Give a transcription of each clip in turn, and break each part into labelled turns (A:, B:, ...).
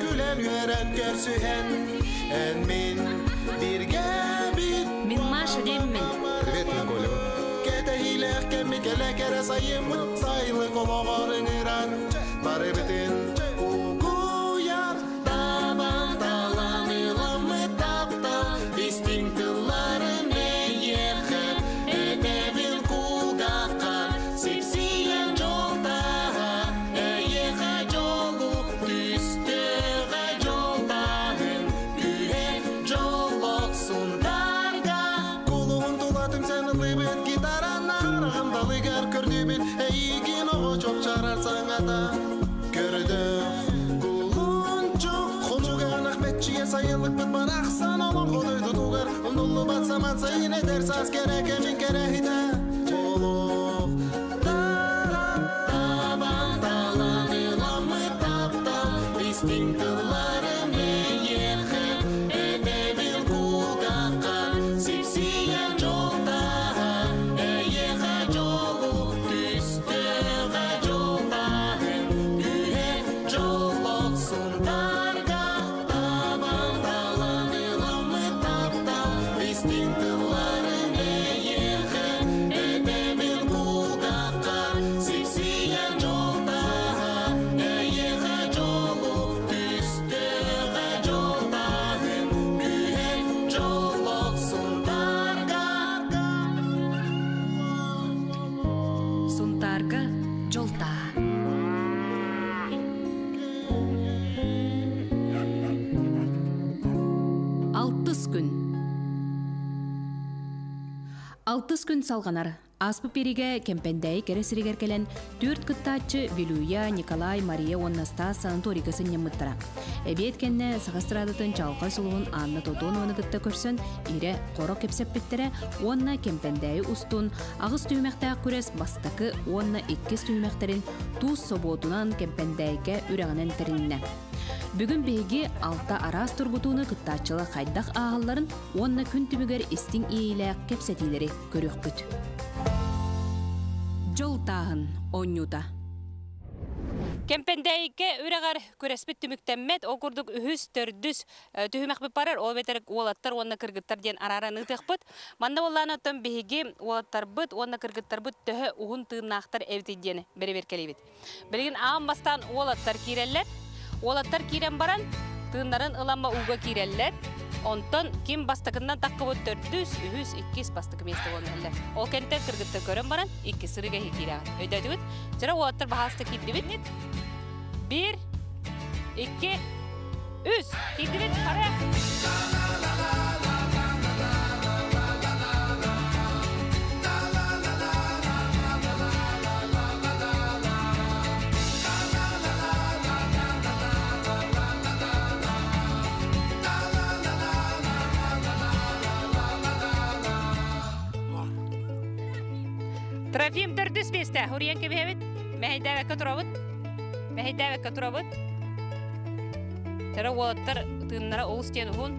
A: Күлэн үөрэн көрсүһэн Эн мин бииргэбит
B: Мин Маша диэммин.
A: Привет, мин Колябын. Кэтэһиилээх кэммит кэлэ кэрэ сайыммыт сайылык олоҕор ыҥыран барыбытын угуйар табан талан ыламмыт таптал истиҥ тылларын эйиэхэ этэбин кулгаахха сипсийэн дьол тааһа эйиэхэ дьолу түстүөҕэ дьол тааһын күүһэ дьоллох сунтаарга Кулуһун тула түмсэн ыллыыбыт гитаранан хараҕым далыгар көрдүүбүн эйигин оҕо чопчарар саҥата көрдөөх кулунчук хонугаанах мэччийэ сайылыкпыт барахсан олоҥхо дойдутугар умнуллубат саман сайын эдэр саас кэрэ кэмин кэрэһитэ олох табан талан ыламмыт таптал истиҥ тылларым эйиэхэ этэбин кулгаахха сипсийэн дьол тааһа эйиэхэ дьолу түстүөҕэ дьол тааһын күүһэ дьоллох сунтаарга табан талан ыламмыт таптал истиҥ тылларым эйиэхэ этэбин кулгаахха сипсийэн дьол тааһа эйиэхэ дьолу түстүөҕэ дьол тааһын күүһэ дьоллох сунтаарга.
B: Сунтаарга дьол тааһа. Алтыс күн. Алтыс күн салҕанар. Ааспыт биэриигэ Кэмпэндээйи кэрэ сиригэр кэлэн түөрт кыттааччы Вилюя, Николай, Мария уонна Стас санаторийга сынньаммыттара. Эбиэт кэннэ Саха эстрадатын чаҕылхай сулуһун Анна Тотонованы кытта көрсөн ирэ-хоро кэпсэппиттэрэ уонна Кэмпэндээйи устун аҕыс түһүмэхтээх күрэс бастакы уонна иккис түһүмэхтэрин туус собуотунан Кэмпэндээйгэ үрэҕинэн тэрилиннэ. Бүгүн биһиги алта араас тургутууну кыттааччылар хайдах ааһалларын уонна күн түмүгэр истиҥ иэйиилээх кэпсэтиилэри көрүөхпүт. Дьол тааһын оонньуута.
C: Кэмпэндээйиккэ үрэҕэр күрэспит түмүктэммэт, ол курдук үһүс, төрдүс түһүмэхпит барар, ол эбэтэр уолаттар уонна кыргыттар диэн арааран ыытыахпыт. Манна буоллаан оттон биһиги уолаттарбыт уонна кыргыттарбыт төһө уһун тыыннаахтар эбитий диэн бэрэбиэркэлиибит. Билигин аан бастаан уолаттар киирэллэр. Уолаттар киирэн баран, тыыннарын ыламма ууга киирэллэр. Онтон ким бастакыннан таххыбыт төрдүс, үһүс, иккис бастакы миэстэ буолан Ол кэнниттэн кыргыттар көрөн баран, иккис сырыыга иһи киирэҕин. Өйдөөтүгүт? Дьара уолаттар баһааста киирдибит. Биир, икки, үс. Киирдибит. Харыа. Трофим төрдүс миэстэ. Уруйан кэбиһэбит. Мэһэйдээбэккэ турабыт. Мэһэйдээбэккэ турабыт. Тара уолаттар тыыннара олус диэн уһун.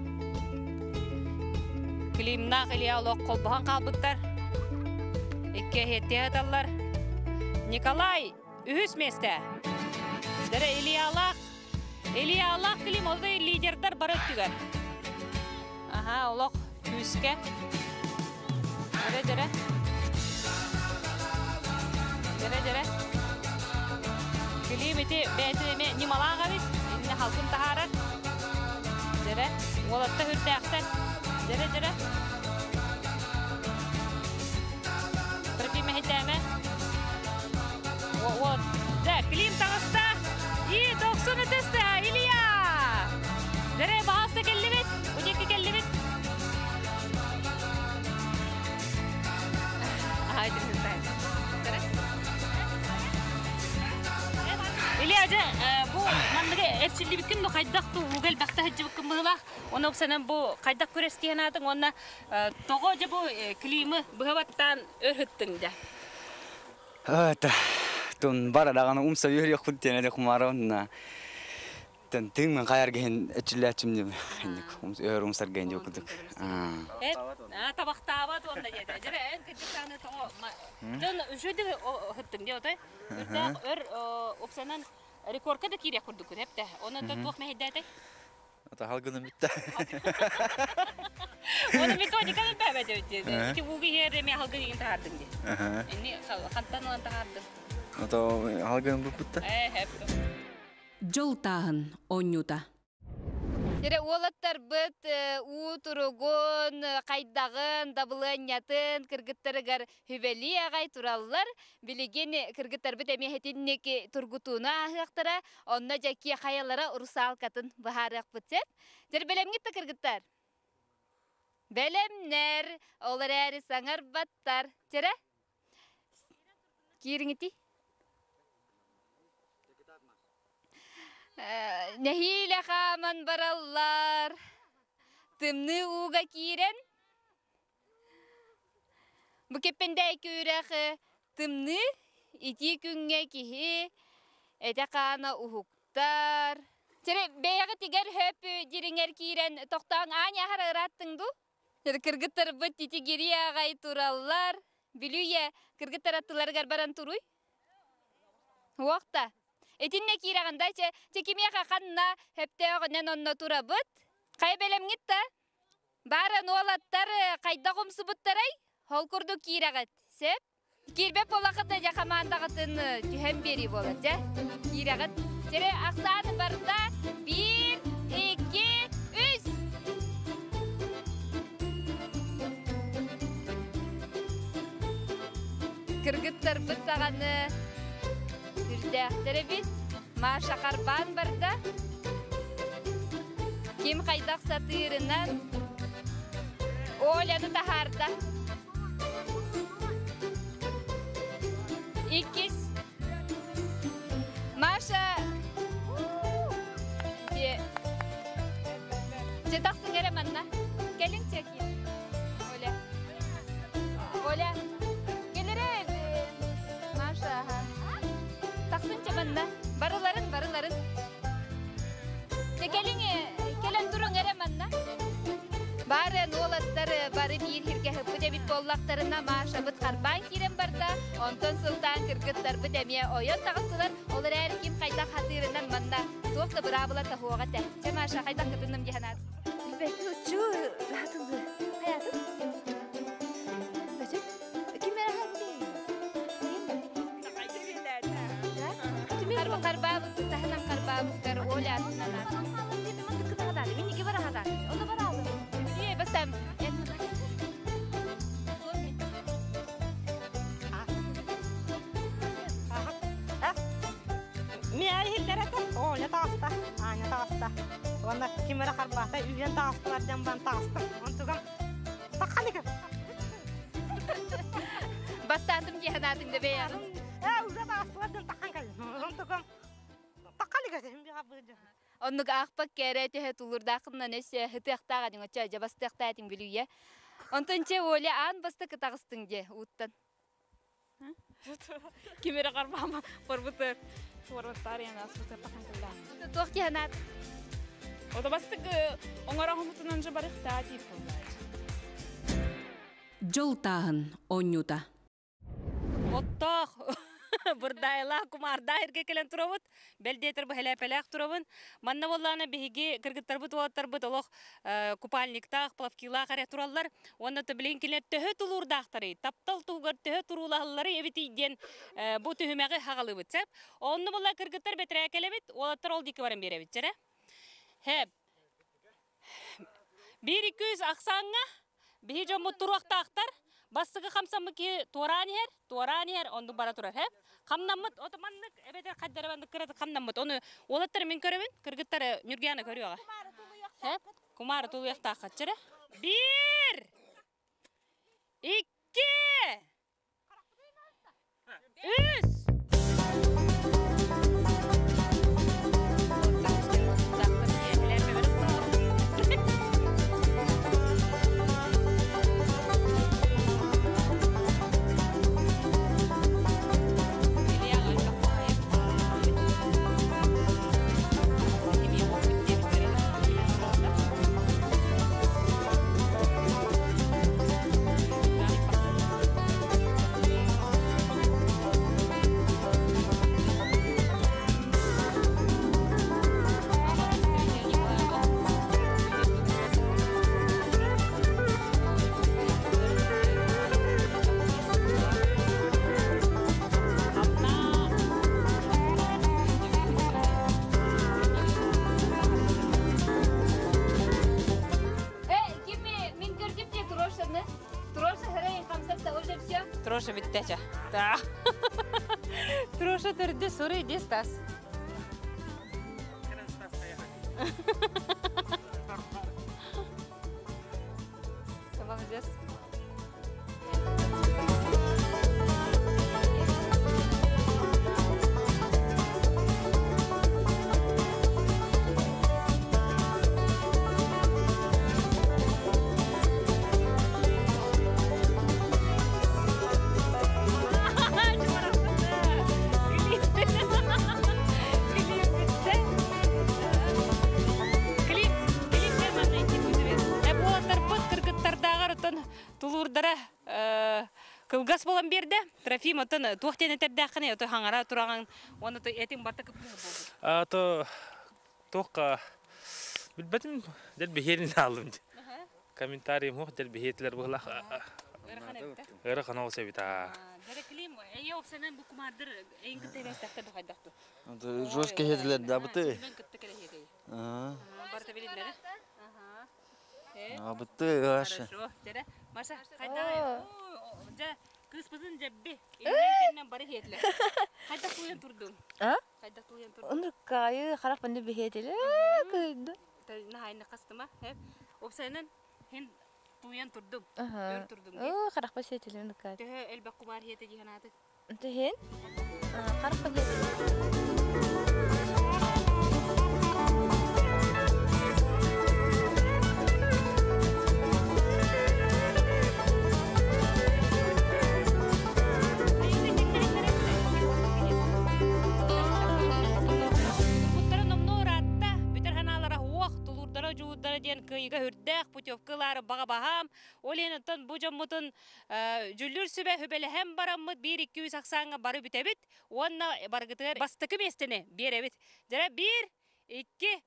C: Климнаах Илья олох холбоһон хаалбыттар. Икки эһиэттиэ сыталлар. Николай үһүс миэстэ. Дэрэ Ильялаах Ильялаах Клим ол лидердар бары өттүгэр. Аха, олох күүскэ. Дэрэ дэрэ. Дэрэ дэрэ. Клим ити бэйэтин эмиэ ньымалаах эбит. Иннэ халкын таһаарар. Дэрэ. Уолатта үрдээхтэр. Дэрэ дэрэ. Трофим мэһэйдээмэ. Вот. Да, Клим таҕыста. И тохсун ытыста Илья! Дэрэ, баһаста кэллибит. Удикки кэллибит. Илья, дьэ, бу манныгы эрчиллибиккин ну хайдах ту ууга элбэхтэ сылдьыбыккын быһыылаах. Оны оксанан бу хайдах күрэстиһэн аатыҥ уонна тоҕо дьэ бу климы быһа баттаан өр ыттыҥ дьэ?
D: Это тун бара даҕаны умса үөрүөхпүт диэн этэ кумаарабын Тэн тыын хайар гиһин эчиллээччим диэн өр умсар гэн диэк курдук.
C: Табахтаабат уонна диэтэ. Дьэрэ эн кырдьыктааны тоҕо дьон үчүгэй хыттыҥ диэ отой. Үрдээх өр упсанан. Рекордка да киириэх курдуккут эптэ. Онон туох мэһэйдээтэй?
E: Ата халгыным бүтте.
C: Оны методика бэбэт өтте. Ити угу хер эме халгын игин тахардың ди. Энни хантан алан тахардың.
E: Ата халгыным бүтте.
C: Э, хеп.
B: Жол тааһын онньута.
F: Тере уолаттарбыт уу туругун, кайдагын, дабылыанньатын кыргыттарыгар хүбэли агай тураллар. Билигин кыргыттарбыт эмиэ хэтинник тургутууну ааһыахтара, онно дьэкки хайалара русалкатын быһаарыахпыт сеп. Дьэр бэлэмҥит да кыргыттар? Бэлэмнэр, ол эрээри саҥарбаттар. Тере? Киириҥити? Нэһиилэ хааман бараллар. Тымныы ууга киирэн бу Кэппэндээки үрэх тымныы итии күҥҥэ киһи этэ-хаана уһуктар. Чэрэ бэйэҕитигэр хөп дириҥэр киирэн тохтоон аан аһара ырааттыҥ дуу? Кыргыттарбыт титигири аҕай тураллар. Бүлүйэ кыргыттар аттыларыгар баран туруй. Уохта. Итиннэ киирэҕин да, чэ, чэ кимиэхэ ханна хөптөөҕүнэн онно турабыт. Хайа бэлэмҥит да? Баарын уолаттар хайдах умсубуттарай? Ол курдук киирэҕит. Сөп? Киирбэт буолахыт да дьэ хамаандаҕытын түһэн биэрии буолар дьэ. Киирэҕит. Чэрэ ахсааны барда. Биир, икки, үс. Кыргыттарбыт даҕаны үрдээхтэр эбит. Маша харбаан барда. Ким хайдах сатыырынан Оляны таһаарда. Иккис. Маша Дьэ тахсыҥ эрэ манна. Кэлиҥ чэки. Оля. Оля. Кэлэрэ Маша аха. Тахсыҥ чэ манна. Барыларын, барыларын. Дьэ кэлиҥ, кэлэн туруҥ эрэ манна. Бары уолаттар бары биир сиргэ ыппыт эбит буоллахтарына Машабыт харбаан киирэн барда. Онтон сылтаан кыргыттарбыт эмиэ ойон таҕыстылар. Ол эрээри ким хайдах хатыырынан манна туох да быраабыла таһуоҕа этэ. Чэ, Маша, хайдах кытынным дии санаат?
G: Билбэккэ уччу хаатылды. Хаятым? Бөчөк? Ким эрэ
F: Харбаабыт таһынан харбаабыттар Оля атынан Бастам.
H: Ми айхиллерете, Оля тааста, Аня тааста. Уонна ким эрэ харбаата, үйэн таастылар дьон бан тааста. Онтугам тахханыгы.
F: Бастаатым дии санаатыҥ да бэйэҕин.
H: Ээ, уже таастылар дьон таххан кэллим. Онтугам тахханыгы би
F: Оннук аахпак кэрэ төһө тулурдаахыннан өссө хытыахтаах адьыҥ оччо дьабастыахтаа этиҥ бүлүйэ. Онтон чэ Оля аан баста кытаҕыстыҥ дьэ ууттан.
I: Ким эрэ харбаама барбытыр. Форвардтар яна аспытыр тахан кэллэ.
F: Туох дии санаат?
I: Ото бастык оҥоро хомутунан же барыхтаа диир буоллаачы.
B: Жол тааһын онньута.
C: Оттоох бурдайлаах кумаардаах эргэ кэлэн турабыт. Бэл диэтэр быһэлээпэлээх турабын. Манна буоллаана биһиги кыргыттарбыт уолаттарбыт олох купальниктаах, плавкилаах эрэ тураллар. Уонна билин кинилэр төһө тулуурдаахтарый, таптал туһугар төһө туруулаһаллары эбитий диэн бу түһүмэҕи хагалыбыт сеп. Онну буолла кыргыттар бэтэрээкэлэбит, уолаттар ол диэки баран биэрэбит чэрэ. Хэп. Биир икки үс ахсааҥҥа биһи дьоммут туруохтаахтар. Бастыгы хамсаммы ки туораан иһэр, туораан иһэр, оннук бара турар, хэп. Хамнаммыт, ото маннык, эбэтэр хаддара маннык кыраты хамнаммыт. Ону уолаттар мин көрөбүн, кыргыттар Нюргияны көрүөҕэ. Хэп, кумаары тулуйахтаахха чэрэ. Биир! Икки! Үс! Бүттәчә. Да. Троша төрдү соры иди Стас. Молодец. Тулуурдара кылгас буолан биэрдэ. Трофим оттон туох диэн этэрдээххиний ото хаҥара тураҕын уонна этиҥ барта кыппыһы буолбут.
J: А то туохха билбэтим дэл биһиэрин аалым комментарийым хуох дэл биһиэтилэр быһылах ыарахан ол себит аа
C: Клим, эйе опсанан бу кумардыр эйин кытта эбэстэхтэ бухайдахту.
E: Жестко хедилер да быты.
C: Кытта кэлэһиэтэй. Барта билиннэри.
E: Абыты аша.
C: Хорошо. Дьэрэ, Маша, хайда дьэ кыыспытын дьэбби. Иннин бары хиэтлэ. Хайда тулуйан турдун?
G: А?
C: Хайда тулуйан турдун?
G: Оннуккайы харах банды биһиэтиле кыйды.
C: Нахайны кастыма. Опсайынан хин тулуйан турдум. Өр турдум.
G: Оо, харах ба сиэтиле оннуккай.
C: Төһө элбэх кумаар хиэтэ диһен аты?
G: Тиһин? Харах ба сиэтиле.
C: Буттара номнуо ыраатта, бүтэр ханаалара уох, тулуурдара дьулуурдара диэн кыайыыга үрдээх путевка ылаары баҕа баһаам. Ол иһин оттон бу дьоммутун дьүллүүр сүбэ сүбэлэһэн бараммыт биир икки үс ахсааҥҥа бары бүтэбит уонна барыгытыгар бастакы миэстэни биэрэбит. Дьэрэ биир, икки,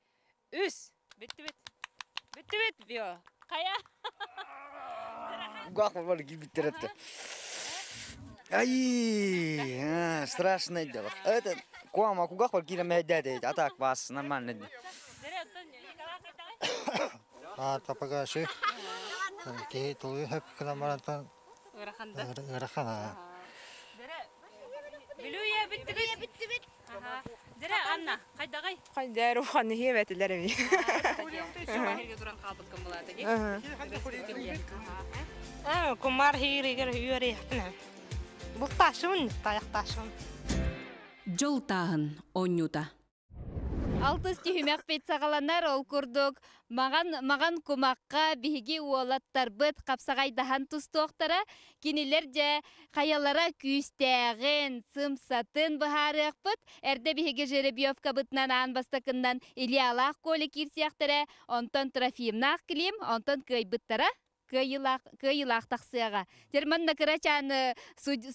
C: үс. Бүттүбүт. Бүттүбүт. Био. Хайа.
D: Гах бар килбиттер этте. Ай, страшное дело. Это куама кугах бар кирем мәдәде. А так вас нормально.
K: А тапагашы. Ки тулуй хөп кыламарантан ыарахан.
C: Бүлүүе бүттүбүт. Бүттүбүт. Дэрэ Анна, хайдагай?
I: Хайдар уханы хиэбэтилер эми.
C: туран хаалбыккын булаата ди.
H: Аа, кумар хииригер үөрехтин. Булташын, таякташын.
B: Жол тааһын оонньуута.
F: Алтыс түһүмэх бит саҕаланар ол курдук маҕан маҕан кумахха биһиги уолаттарбыт хапсаҕайдаһан тустуохтара кинилэр дьэ хайалара күүстээҕин сымсатын быһаарыахпыт эрдэ биһиги жеребьевкабытынан аан бастакыннан Ильялаах Коля киирсиэхтэрэ онтон Трофимнаах Клим онтон кыайбыттара кыайыылаах кыайыылаах тахсыаҕа Терман кырачааны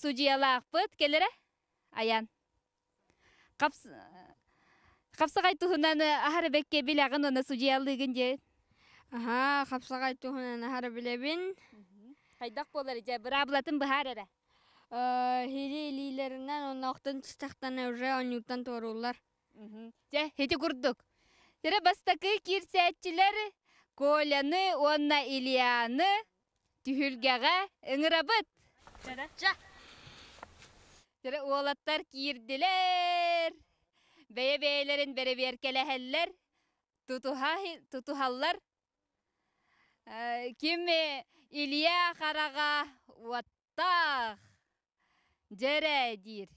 F: судьуйалаахпыт кэлэрэ Аян Хапсаҕай туһунан аһара бэккэ билэҕин уонна судьуйалыыгын диэн.
L: Аһаа, хапсаҕай туһунан аһара билэбин.
F: Хайдах буолар дьэ, быраабылатын быһаар эрэ.
L: Хири илиилэринэн онноохтон тустахтана уже оонньууттан туорууллар.
F: Дьэ, ити курдук. Тирэ бастакы киирсээччилэр Коляны уонна Ильяны түһүлгэҕэ ыҥырабыт. Тирэ уолаттар киирдилэр. Бэйэ-бэйэлэрин бэрэбиэркэлэһэллэр, тутуһа тутуһаллар. Ким Илья хараҕа уоттаах дьэрэ диир.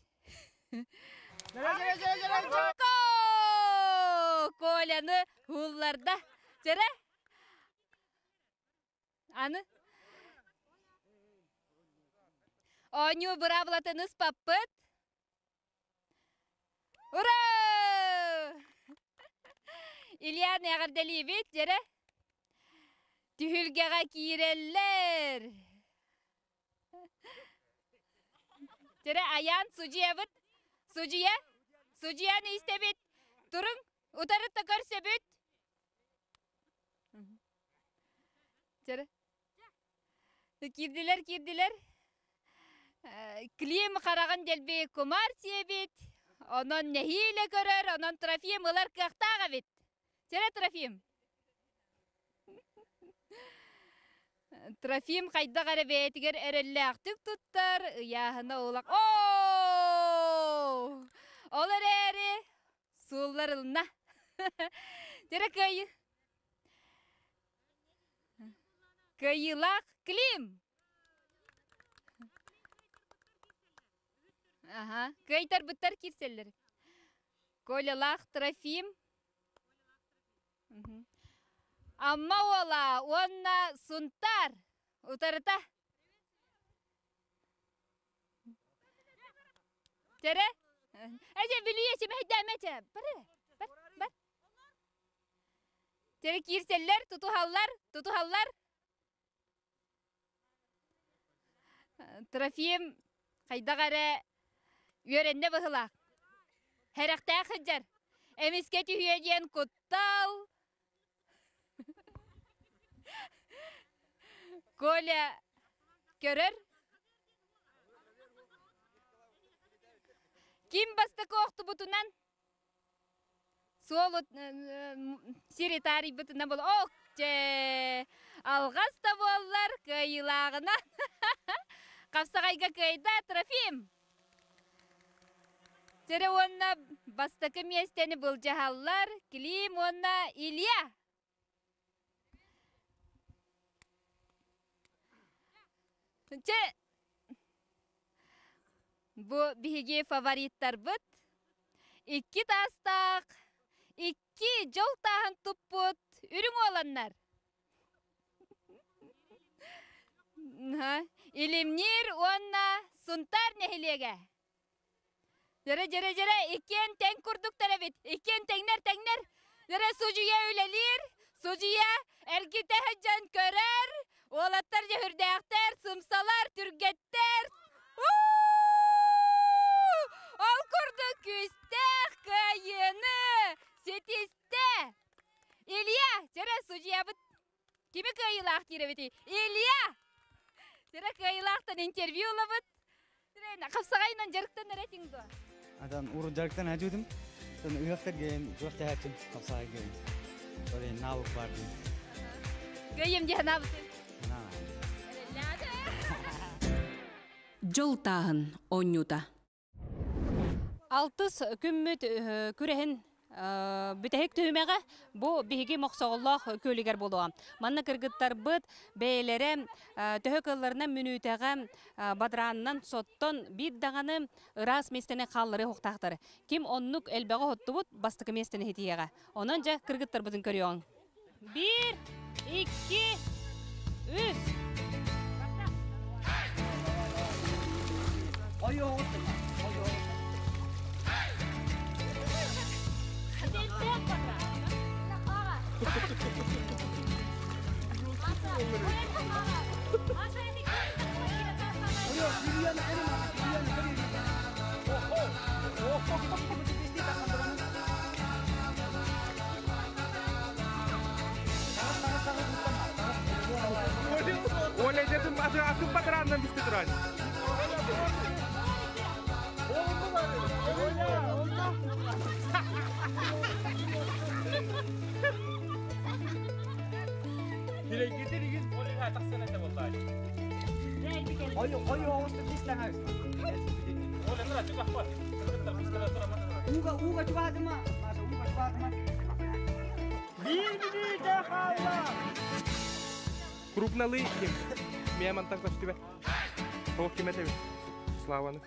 F: Коляны уулларда. Дьэрэ Аны Оонньуу быраабылатын ыспаппыт. Ура! Ильяны эҕэрдэлиибит, дьэрэ. Түһүлгэҕэ киирэллэр. Дьэрэ Аян судьуйабыт. Судьуйа, судьуйаны истэбит. Туруҥ, утарыта көрсөбүт. Чэрэ. Киирдилэр, киирдилэр. Клим хараҕын дэлби кумаар сиэбит. Онон нэһиилэ көрөр, онон Трофим ылар кыахтаах эбит. Чэрэ, Трофим. Трофим хайдах эрэ бэйэтигэр эрэллээхтик туттар, ыйааһына улах. Оо! Ол эрээри суулларылына. Тирэ кыайыы. Кыайыылаах Клим! Аха, кыайтарбыттар киирсэллэр. Колялаах Трофим. Амма уола уонна Сунтаар утарыта. Тере? Эже билие симэһдээмэ чэ. Бар бар бар. Тере киирсэллэр, тутуһаллар, тутуһаллар. Трофим хайдах эрэ үөрэннэ быһылаах. Хэрэхтээх сылдьар. Эмискэ түһүө диэн куттал. Коля көрөр. Ким бастакы охтубутунан Суол сири таарыйбытынан буол ок дьэ алҕас да буоллар кыайыылааҕынан хапсаҕайга кыайда Трофим. Дьэрэ уонна бастакы миэстэни былдьаһаллар Клим уонна Илья. Чэ, бу биһиги фавориттарбыт икки таастаах, икки дьол тааһын туппут үрүҥ уоланнар. Илимниир уонна Сунтаар нэһилиэгэ. Дьэрэ, дьэрэ, дьэрэ, иккиэн тэҥ курдуктар эбит. Иккиэн тэҥнэр, тэҥнэр. Дьэрэ, судьуйа үлэлиир, судьуйа эргитэ сылдьан көрөр. Уолаттар дьөһүрдээхтэр, сымсалар, түргэттэр. Ол курдук күүстээх кыайыыны ситистэ. Илья, дьэрэ, судьуйабыт кими кыайыылаах диир эбитий? Илья! Дьэрэ, кыайыылаахтан интервью ылабыт. Хапсаҕайынан дьарыктанар этиҥ дуо?
D: Атан урут дьарыктан хадьыытым. Ыһыахтар гейн күрэхтэһээччим хапсаҕай гейн. Ол навык бар дии.
F: Гейм дии санаабытым.
B: Дьол тааһын оонньуута.
C: Алтыс күммүт күрэһин бүтэһик түһүмэҕэ бу биһиги Мохсоҕоллоох күөлүгэр буолуоҕа. Манна кыргыттарбыт бэйэлэрэ төһө кыалларынан мүнүүтэҕэ бадраанынан соттон биир даҕаны ыраас миэстэни хаалларыы уһуктаахтар. Ким оннук элбэҕи оһоттубут бастакы миэстэни иһитиэҕэ. Онон дьэ кыргыттарбытын көрүөҕүҥ. Биир, икки, үс.
M: Оля, атын батырааннан бисте туран. Крупналы ким? Мен мантан көстүбэ. Ол ким этебит? Славаны.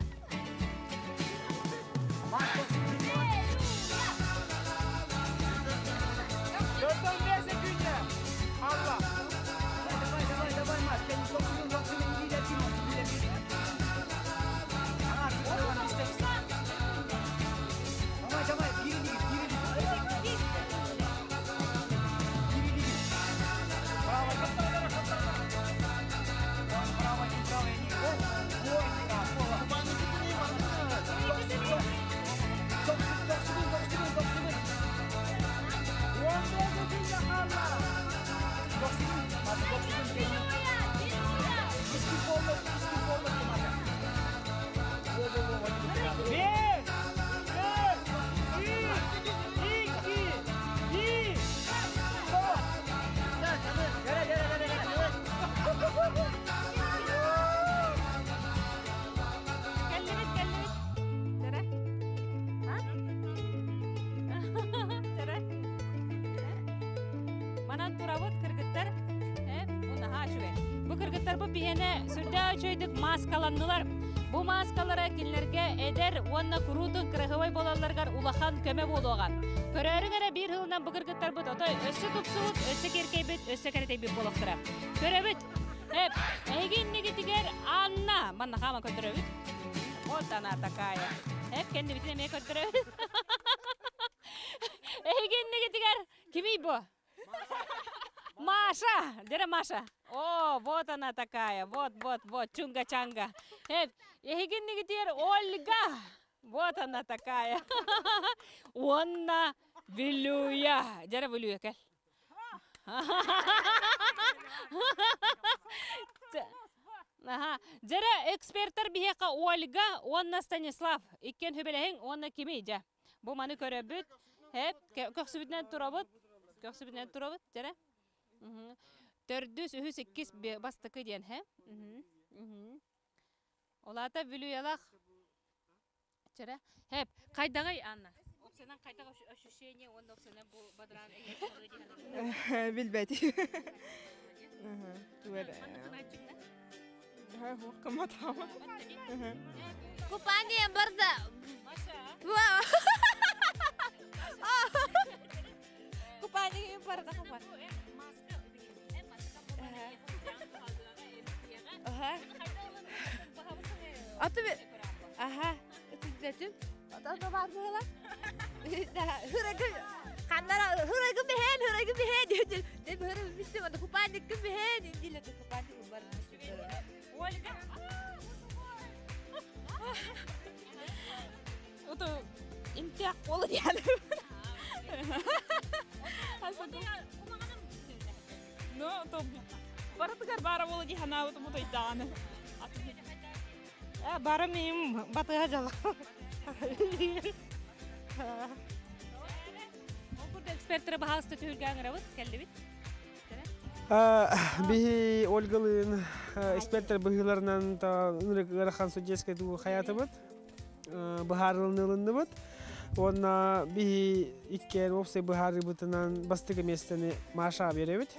C: Кыргыттарбыт биһиэнэ сүрдээх үчүгэйдик мааскаланнылар. Бу мааскалара кинилэргэ эдэр уонна куруутун кыраһыабай буолалларыгар улахан көмө буолуоҕа. Көрөөрүҥ эрэ биир сылынан бу кыргыттарбыт отой өссө тупсубут, өссө киэркэйбит, өссө кэрэтийбит буолуохтара. Көрөбүт. Эп, эһиги иннигитигэр Анна. Манна хаама көрдөрөбүт. Вот она такая. Эп, кэннибитин эмиэ көрдөрөбүт. Эһиги иннигитигэр кимий бу? Маша! Где Маша? О, вот она такая, вот, вот, вот, чунга-чанга. Эп, эһиги иннигитигэр Ольга! Вот она такая. Уонна Вилюя. Дьэрэ Вилюя кэл. Аха. Дьэрэ эксперттэр биһиэхэ Ольга уонна Станислав иккиэн хүбэлэһиҥ уонна кимий дьэ? Бу маны көрөбүт. Эп, көхсүбүтүнэн турабыт. Көхсүбүтүнэн турабыт, дьэрэ. Төрдүс, үһүс, иккис бастакы диэн, һэ? Олаата Вилюялах. Чэрэ. Хэп, хайдаҕый, Анна? Оксанан хайдах ощущение уонна Оксана бу бадран
N: Билбэти.
F: Купание барда.
G: Купание барда купан. Ага. Аты Аха. Үтүлбэтим. Ото бар буола. Хырагы ханнара хырагы бэһэн, хырагы бэһэн диэн. Деп хырагы бистим, анда купальниккы бэһэн, индиле купальник бар.
C: Ольга.
I: Ото имтиак буола диэн. Ну, то барытыгар баара буола дии санаабытым утуйдаҕаны.
H: Барым им батыга жала.
C: Ол курдук эксперттері баһаалыста түһүлгээн ырабыт, кэллибит.
M: Биһи Ольгалыын эксперттер быһыыларынан ыарахан судьескай дуу хаятыбыт, быһаарылынылынныбыт. Уонна биһи иккиэн уопсай быһаарыыбытынан бастакы миэстэни Маша биэрэбит.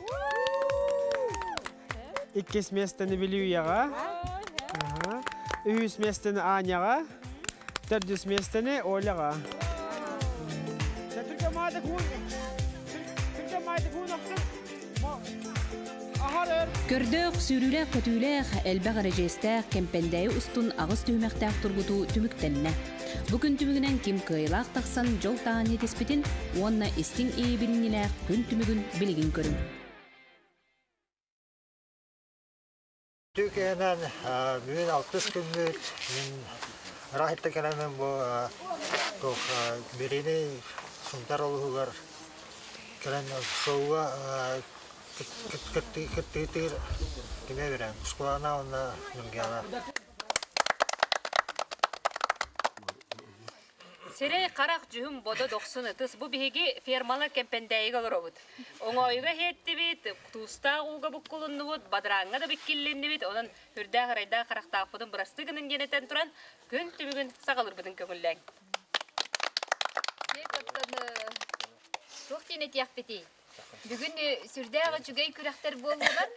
M: Иккис миэстэни Вилюяҕа. Үһүс миэстэни Аняҕа. Төрдүс миэстэни Оляҕа.
B: Көрдөөх, сүүрүүлээх-көтүүлээх, элбэх эрэдьиэстээх Кэмпэндээйи устун аҕыс түһүмэхтээх тургутуу түмүктэннэ. Бу күн түмүгүнэн ким кыайыылаах тахсан дьол таһан иитиспитин уонна истиҥ иэйбириҥҥилээх күн түмүгүн билигин көрүҥ.
K: Түүкээнэн бүгүн алтыс күммүт мин ыраахтан кэлэммин бу туох бириини Сунтар улууһугар кэлэн шоуга кыттыытыыр кимэ берем Ускулаана уонна Нургиана.
C: Сирэй харах дьүһүн бодо дохсун ытыс. Бу биһиги фермалар Кэмпэндээйигэ олоробут. Оҥоойуга иһиэттибит, туустаах ууга буккулуннубут, бадарааҥҥа да биккиллиннибит. Онон үрдээх ырайдаах харахтаахпытын бырастыы гынан диэн этэн туран, күн түмүгүн саҕалыырбытын көҥүллээҥ.
F: Туох диэн этиэхпитий? Бүгүн сүрдээх үчүгэй күрэхтэр буоллулар.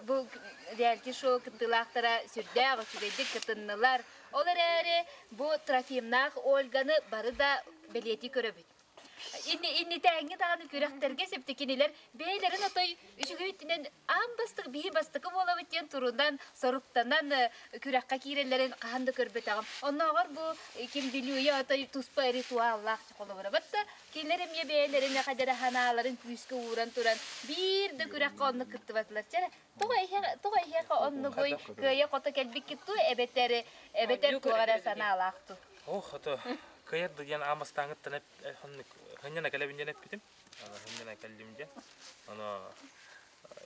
F: Бу реалити-шоу кыттыылаахтара сүрдээх үчүгэйдик кытыннылар. Ол эрээри бу Трофимнаах Ольганы бары да бэлиэтии көрөбүт. Иннитээҥҥи даҕаны күрэхтэргэ сипти кинилэр бэйэлэрин отой үчүгэй өттүнэн аан бастакы биһи бастакы буолабыт диэн турунан соруктанан күрэххэ киирэллэрин хаһан да көрбөтөҕүм. Оннооҕор бу ким Вилюя отой туспа ритуаллаах холобура. Батта Кинилэр эмиэ бэйэлэрин эхэдэрэ санааларын күүскэ ууран туран биир да күрэххэ оннук кыттыбатылар. Чэ, тоҕо тоҕо эһиэхэ оннугуй кыайа-хото кэлбиккит дуу эбэтэр эбэтэр туох эрэ санаалаах дуу?
J: Ох, ото кыайар да диэн аамастааҥыттан хынньана кэлэбин диэн эппитим. Хынньана кэллим диэн. Ону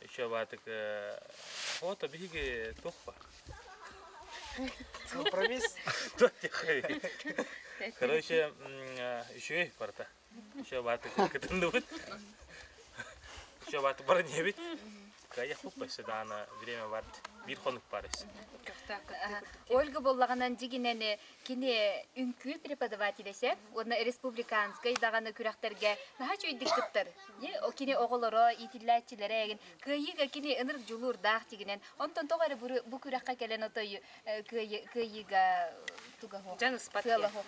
J: еще баатык ото биһиги туох ба?
M: Компромисс.
J: Короче, үчүгэй барыта. Еще бааты кытынныбыт. Еще бааты бара диэбит. Кая хуппа даана время бар. Бир хонук бар.
F: Ольга боллаҕынан дьигинэн кини үҥкүү преподавателесе уонна республиканскай даҕаны күрэхтэргэ наһаа үчүгэйдик кыттар. Кини оҕолоро, иитиллээччилэрэ эгин кыайыыга кини ынырык дьулуурдаах тигинэн онтон тоҕо эрэ бу күрэххэ кэлэн отой кыайыыга туга суох.
C: Дьан ыспат.
F: Сыала суох.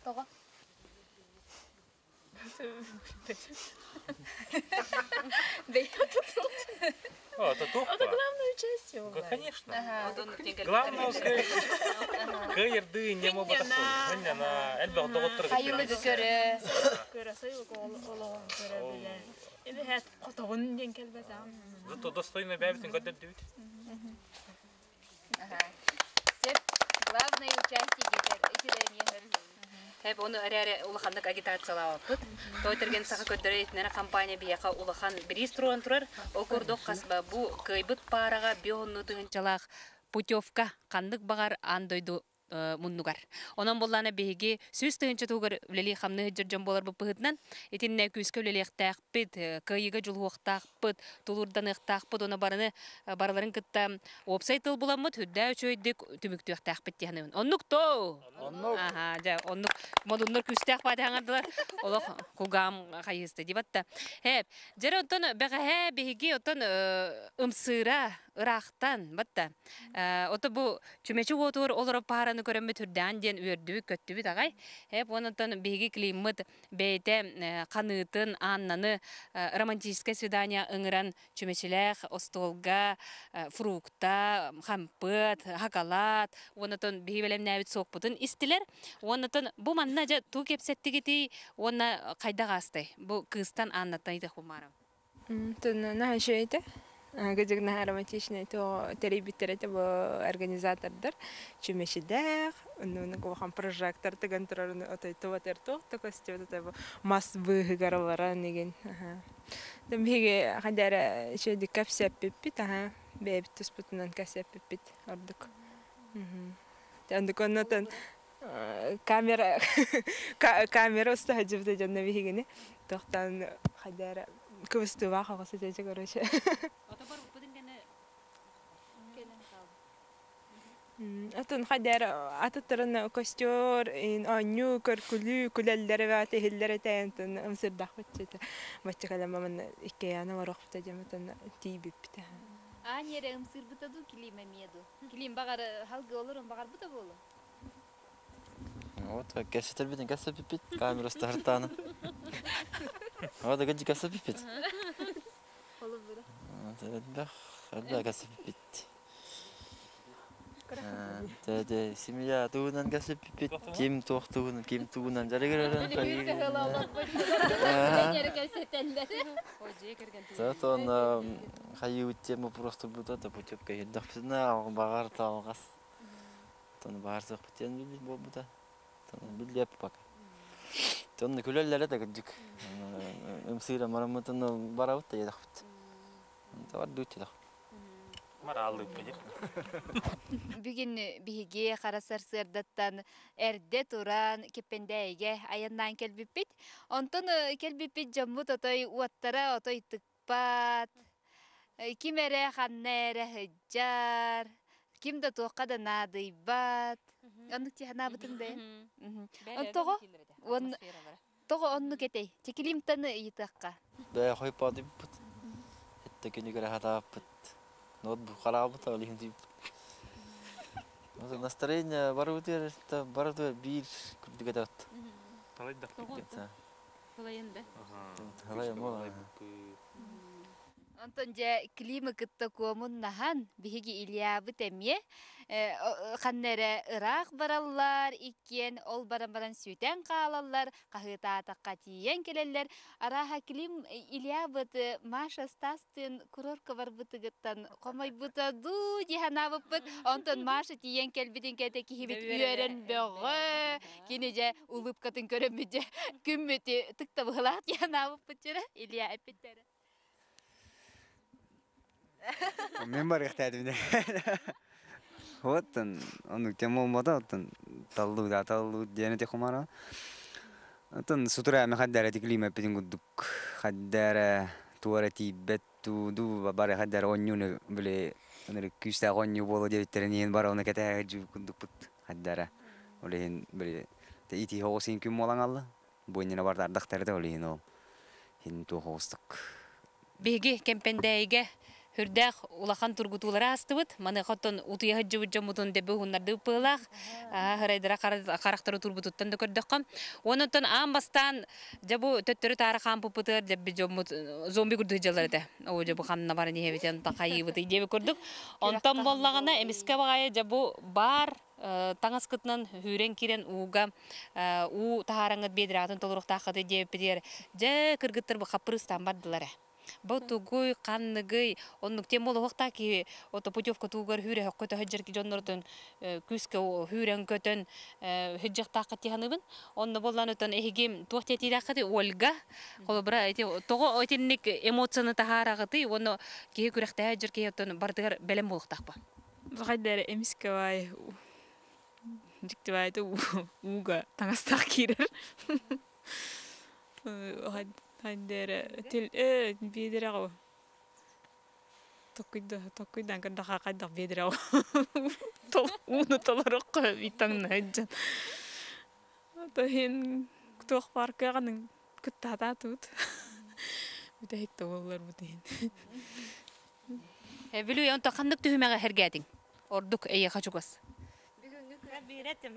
F: Тоҕо?
J: О, это тух
I: Это главное участие.
J: Да, конечно. Главное, кыйырды не мобу такой. Элбэх доҕоттор
F: Хайылыгы көрө.
I: Көрө сайылык олоҕун көрө билэ. Эбэһээт хотоҕун диэн кэлбэтэ.
J: Зато достойно бэйэбитин көрдөрдүбүт.
F: Сөп. Главное участие диэтэр итирэмиэхэр.
C: Эп ону эрээри улаханнык агитациялаабыппыт. Той тэрген саха көрдөрөр итинэрэ компания биһиэхэ улахан бириис туруоран турар. Ол курдук хас бу кыайбыт паараҕа биоһунну тыһынчалаах путевка ханнык баҕар аан дойду муннугар. Онон буллаана биһиги 100 тыһыынча туһугар үлэлии хамныы сылдьар дьон буоларбыт быһыытынан итиннэ күүскэ үлэлиэхтээхпит, кыайыыга дьулуһуохтаахпыт, тулуурданыахтаахпыт, ону барыны барыларын кытта уопсай тыл буламмыт үрдээ үчүгэйдик түмүктүөхтээхпит диэн. Оннук то.
E: Оннук.
C: Аха, дьэ, оннук модуннар күүстээх баатаһаҥардылар. Олох кугаам хайыысты дибатта. Хэп, дьэрэ оттон бэҕэһээ биһиги оттон ымсыыра ыраахтан батта. Ото бу чүмэчи уотугар олорор паараны көрөммүт үрдээн диэн үөрдүбүт, көттүбүт аҕай. Хэп, онтон биһиги климмыт бэйэтэ ханыытын, Аннаны романтическое свидание ыҥыран чүмэчилээх остуолга фрукта, хампыат, хакалаат, уоннатон биһи бэлэмнээбит суокпутун истилэр. Уоннатон бу манна дьэ туу кэпсэттигитий уонна хайдах аастай? Бу кыыстан Аннаттан ыйтах бумаарам.
N: Наһаа үчүгэй этэ. Кыдьык наһаа романтичный то тэрийбиттэр этэ бу организатордар. Чүмэчилээх, оннук улахан прожектор тыган турар отой туба туох да көстүбэт отой бу мас быыһыгар олорон игин. Биһиги хайда эрэ үчүгэйдик кэпсэппиппит, аха бэйэбит туспутунан кэпсэппиппит ордук. Оннук оннотон камера камера уста сылдьыбыта дьонно биһигини тохтоон хайда эрэ кыбыстыылаах оҕо сытыача короче. Атын хайда эрэ атыттарын костер оонньуу көркүлүү күлэллэр эбээт иһиллэр этэ антон ымсырдахпыт бачча кэлэн манна иккиэйээн олорохпут дьэмэтэн тиийбиппит.
F: Аан эрэ ымсыырбыта дуу килиим эмиэ дуу? Килиим баҕар халгы олорун баҕарбыта буолуо.
E: Вот кэпсэтэрбитин кэпсэппиппит камера устаһартааны. Вот кэпсэппиппит. Кэпсэппиппит. Элбэх элбэх кэпсэппиппит. Тэ семья тугунан кэпсэппиппит. Ким туох тугунан, ким тугунан дьарыгырарын Зато хайыы тема просто бута да путевка иһирдэхпитинэ баҕар таалҕас Тону баар сыахпыт диэн билбит буолбута. Биллиэп пока. Тонну күлэллэрэ да кырдьык. Ымсыыра мараммытын барабыт да диэтэхпит. Бар дуут
J: Марааллыыппыт.
F: Бүгүн биһиги хара сарсыардаттан эрдэ туран Кэппэндээйигэ айаннаан кэлбиппит. Онтон кэлбиппит дьоммут отой уоттара отой тыкпат, ким эрэ ханна эрэ сылдьар, ким да туохха да наадыйбат. Оннук тиһанаабытым бэйэм. Тоҕо? Тоҕо оннук этэй? Чекилимтаны ыйытыахха.
E: Бэйэ хойпоодуйбут. Этте күнүгэр хатааппыт. Ноутбук хараабыт ол иһин тиийбит. Настроение барыбытыгар барытыгар биир курдук этэ.
J: Талайдахпыт.
C: Халайын да.
E: Халайын буолан.
F: Онтон дьэ Климы кытта куомуннаһан биһиги Ильябыт эмиэ ханна эрэ ыраах бараллар, иккиэн ол баран баран сүтэн хаалаллар, хаһыытаатахха тиийэн кэлэллэр. Арааһа Клим Ильябыт Маша Стастыын курорка барбытыгыттан хомойбута дуу дии санаабыппыт. Онтон Маша тиийэн кэлбитин кэтэ киһибит үөрэн бөҕө. Кини дьэ улыбкатын көрөммүт дьэ күммүтү тыктабыһылаах дии санаабыппыт дьэрэ Илья эппиттэрэ.
D: Мен барыахтаатым. Вот оннук тема болмата оттон таллуу да таллуу диэн эти хумара. Оттон сутура хаддара тиклиме эппитин курдук хаддара туора тиийбэт туу бары хаддара онньууну били Ынырык күүстээх оонньуу буолуо диэбиттэрин иһин бары ону кэтэһэ сылдьыбыт курдукпут хайдара. Ол иһин били итии оҕус иһин күн буолан хаалла. Бу иннинэ барда ардахтар да ол иһин ол иһин туох оҕустук.
C: Биһиги Кэмпэндээйигэ сүрдээх улахан тургутуулары аастыбыт. Маныаха оттон утуйа сылдьыбыт дьоммутун дэбби уһуннардыбыт быһыылаах. Һырайдара харахтары турбутуттан да көрдөххө. Уонна оттон аан бастаан дьэ бу төттөрү-таары хаампыппытыгар дэбби дьоммут зомби курдук сылдьаллар этэ. Оо дьэ бу ханна баран иһэбитин хайыыбытый диэбит курдук. Онтон буоллаҕына эмискэ баҕайы дьэ бу баар таҥаскытынан сүүрэн киирэн ууга уу таһаараҥҥыт биэдэрээҕитин толоруохтааххытый диэбиппитигэр дьэ кыргыттар бу хаппырыыстаан бардылар ээ. Бу тугуй, ханныгый, оннук тем буолуохтаах киһи ото путевка туугар хүүрэ көтө сылдьар дьоннорутун күүскэ хүүрэн көтөн сылдьыахтааххыт дии саныыбын. Онно буоллаан отон эһиги туох диэтиилээххитий Ольга холобура ити тоҕо итинник эмоцияны таһаараҕытый уонна киһи күрэхтэһэ сылдьар киһи оттон барытыгар бэлэм буолуохтаах
I: Хайда эрэ эмискэ баай дьикти баайта ууга таҥастаах киирэр. Хайда эрэ тил биэдэрэҕэ токкуйда токкуйдаан көрдөххө хайдах биэдэрэҕэ ууну толоруохха таҥна сылдьан. То иһин туох баар кыаҕын кыттаатаатыбыт. Бүтэһик да буолларбыт иһин.
C: Бүлүү онто ханнык түһүмэҕи сэргээтиҥ? Ордук эйиэхэ чугас.
H: Биирэтим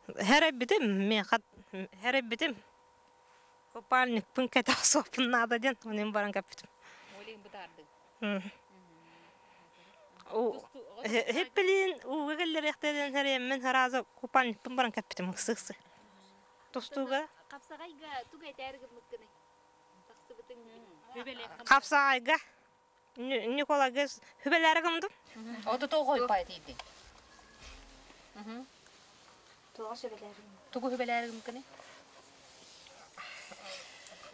H: Хэрэйбитим, миэхэ хэрэйбитим. Купальникпын кэтэ охсуохпун наада диэн онон баран кэппитим.
C: бытаардыҥ.
H: Хиппилиин ууга кэллэриэхтэрин хэрэйэммин сразу купальникпын баран кэппитим ыксы-ыксы. Тустууга
F: Хапсаҕайга тугу этээр гыммыккыный?
H: Хапсаҕайга Николайга сүбэлээри гымдым.
C: Ото тоҕо хойпай тиийдиҥ?
G: Туга сүбэлээри
C: Тугу сүбэлээри гыммыккыный?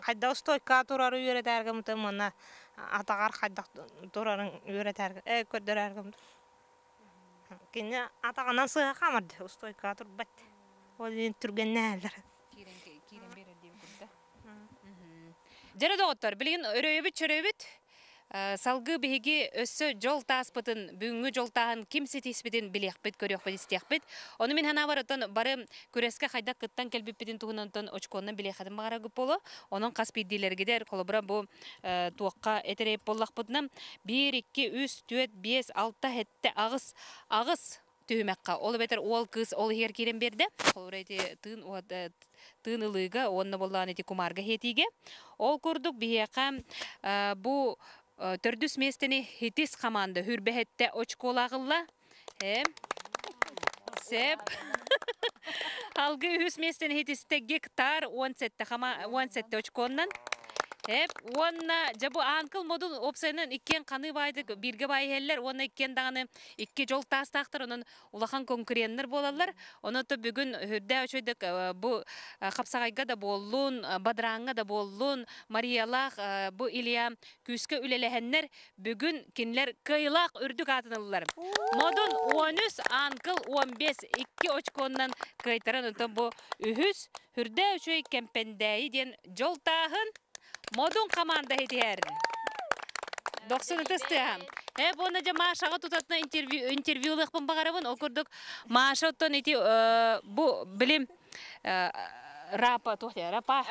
H: Хайдах стойка турары үөрэтээр гымтым уонна атаҕар хайдах турарын үөрэтээр көрдөрөөр гымтым. Кини атаҕынан сыһа хаамар устойка турбат. Ол иһин түргэннэһэллэр.
C: Киирэн киирэн биэрэр диэн курда. Дьэрэ доҕоттор, билигин өрөйөбүт-чөрөйөбүт. Салгыы биһиги өссө дьол тааспытын, бүгүҥҥү дьол тааһын ким ситиспитин билиэхпит, көрүөхпүт, истиэхпит. Ону мин санаабар оттон бары күрэскэ хайдах кыттан кэлбиппитин туһунан оттон очконнан билиэххитин баҕараргыт буолуо. Онон хас биирдиилэргитигэр холобура бу туохха этэрэйип буоллахпытына 1, 2, 3, 4, 5, 6, 7, 8, 8 түһүмэххэ. Ол эбэтэр уол кыыс ол иһигэр киирэн биэрдэ. Холобура ити тыын тыын ылыыга уонна буоллаҕына ити кумаарга иһиэтиигэ. Ол курдук биһиэхэ бу төрдүс миэстэни Хитис хамаанда хүрбэһэттэ очколаах ылла. Сеп. Алгы үһүс миэстэни хитистэ гектар 17 хама 17 очконнан. Эп уонна дьэ бу аанкыл модун уопсайынан иккиэн ханыы баайдык бииргэ баай иһэллэр уонна иккиэн даҕаны икки дьол таастаахтар онон улахан конкуреннар буолаллар. Онон то бүгүн үрдээх үчүгэйдик бу хапсаҕайга да буоллун, бадрааҥҥа да буоллун, Мариялаах бу Илья күүскэ үлэлэһэннэр бүгүн кинилэр кыайыылаах үрдүк аатын ыллылар. Модун 13, Анкыл 15 икки очконнан кыайтаран онтон бу үһүс үрдээх үчүгэй Кэмпэндээйи диэн дьол тааһын Модун команда иһитиһэр. Дохсун ытыс тыаһа. Э, буонна дьэ Машаҕа тутатына интервью интервьюлыахпын баҕарабын. Ол курдук Маша оттон ити бу билим рапа туох диэ рапа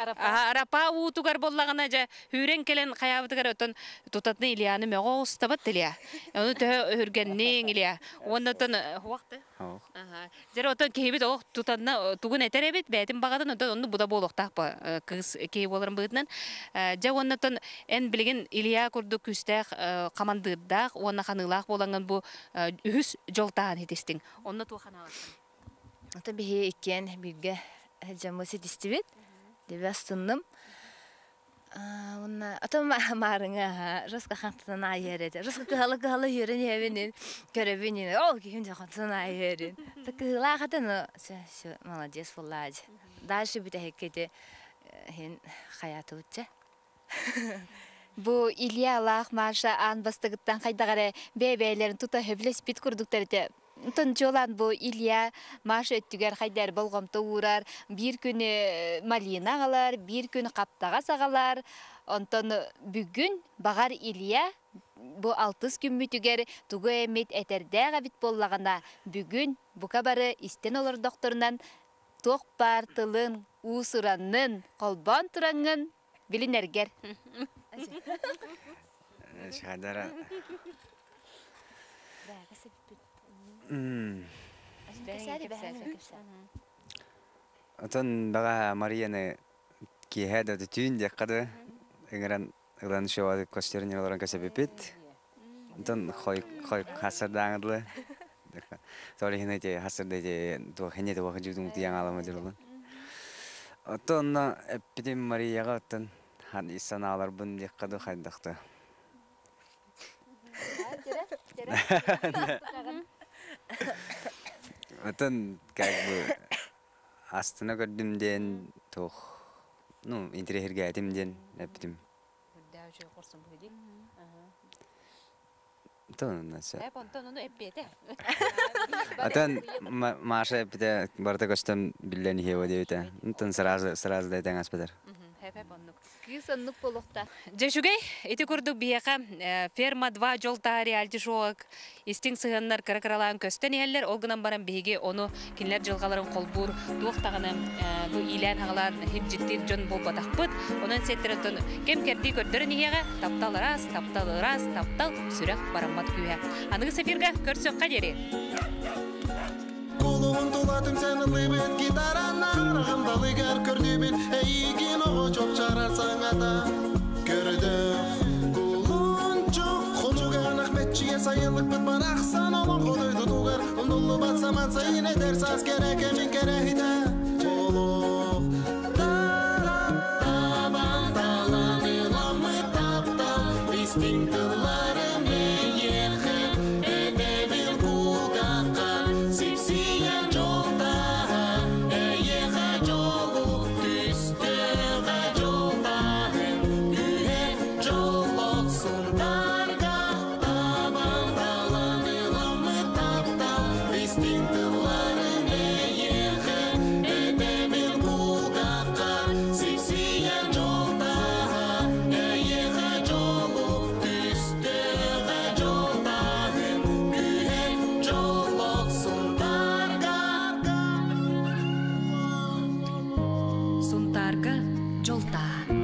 C: рапа уутугар буоллаҕына дьэ үүрэн кэлэн хайаабытыгар оттон тутатына Ильяны мөҕө оҕустабат Илья. Ону төһө өһүргэнниҥ Илья. Уонна оттон хуахты Дьэ, оттон киһибит олох тутанна тугун этэр эбит, бэйэтин баҕатын, оттон оннук буда буолуохтаах кыыс киһи буоларын быһыытынан. Дьэ, уонна оттон эн билигин Илья курдук күүстээх хамандыырдаах уонна ханыылаах буолаҥҥын бу үһүс дьол таһан ситистиҥ. Онно туох санаалааххын?
G: Ото биһи иккиэн бииргэ сылдьаммыт ситистибит. Дебе астынным. Уонна ото маарыҥа жестко хантан аайыһар этэ. Жестко кыһала-кыһала үөрэн иһэбин, көрөбүн, ол киһим дьэ хантан аайыһарын. Кыһылаах этэ, но все, все, молодец буоллаа дьэ. Дальше бүтэһиккэ ити иһин хайаатыбыт дьэ.
F: Бу Ильялаах Маша аан бастакыттан хайдах эрэ бэйэ-бэйэлэрин тута сөбүлэспит курдуктар этэ. Онтон чуолаан бу Илья Маша өттүгэр хайдар болҕомто уурар, биир күн малина аҕалар, биир күн хаптаҕас аҕалар. Онтон бүгүн баҕар Илья бу алтыс күммүтүгэр тугу эмит этэрдээх эбит буоллаҕына, бүгүн бука бары истэн олордохторунан туох баар тылын, уус-ураннын холбоон тураҥҥын билинэргэр.
D: Шадара. Отон баҕа Марияны киэһэ да түүн диэххэ да ыҥыран ылан шоу костюрын олорон көсөбүпүт. Онтон хой хой хасырдааҥыдылы. Сол иһин эти хасырда эти туох хэньэ туох жудун тияң алама дьылын. Оттон эппитим Марияга оттон хан санааларбын диэххэ ду хайдахта. Оттон как бы астына көрдүм диэн туох ну интириэһиргээтим диэн эппитим. Атын Маша эппитэ барыта көстөн биллэн иһиэбэ диэбитэ. Онтон сразу сразу да этэн аспатар.
F: Кыыс оннук буолуохтаах.
C: Дьэ үчүгэй, ити курдук биһиэхэ Ферма 2 дьол таһа реалити шоуга истиҥ сыһыаннар кыра-кыралаан көстөн иһэллэр. Ол гынан баран биһиги ону кинилэр дьылҕаларын холбуур туох даҕаны бу иилээн-хаҕалаан хипдьиттиир дьон буолбатахпыт. Онон сиэттэрэн кэм-кэрдии көрдөрөн иһиэҕэ таптал ыраас, таптал ыраас, таптал сүрэх бараммат күүһэ. Аныгы эфиргэ көрсүөххэ диэри.
A: Кулуһун тула түмсэн ыллыыбыт гитаранан Хараҕым далыгар көрдүүбүн эйигин оҕо чопчарар саҥата Көрдөөх кулунчук хонуганах мэччийэ сайылыкпыт барахсан олоҥхо дойдутугар умнуллубат саман сайын эдэр саас кэрэ кэмин кэрэһитэ Олох табан талан ыламмыт таптал истиҥ тылларым эйиэхэ этэбин кулгаахха сипсийэн дьолтааһа эйиэхэ дьолу түстүөҕэ дьолтааһын күүһэ дьоллох сунтаарга табан талан ыламмыт таптал истиҥ тылларым эйиэхэ этэбин кулгаахха сипсийэн дьолтааһа эйиэхэ дьолу түстүөҕэ дьолтааһын күүһэ дьоллох сунтаарга.
B: Сунтаарга дьолтаа.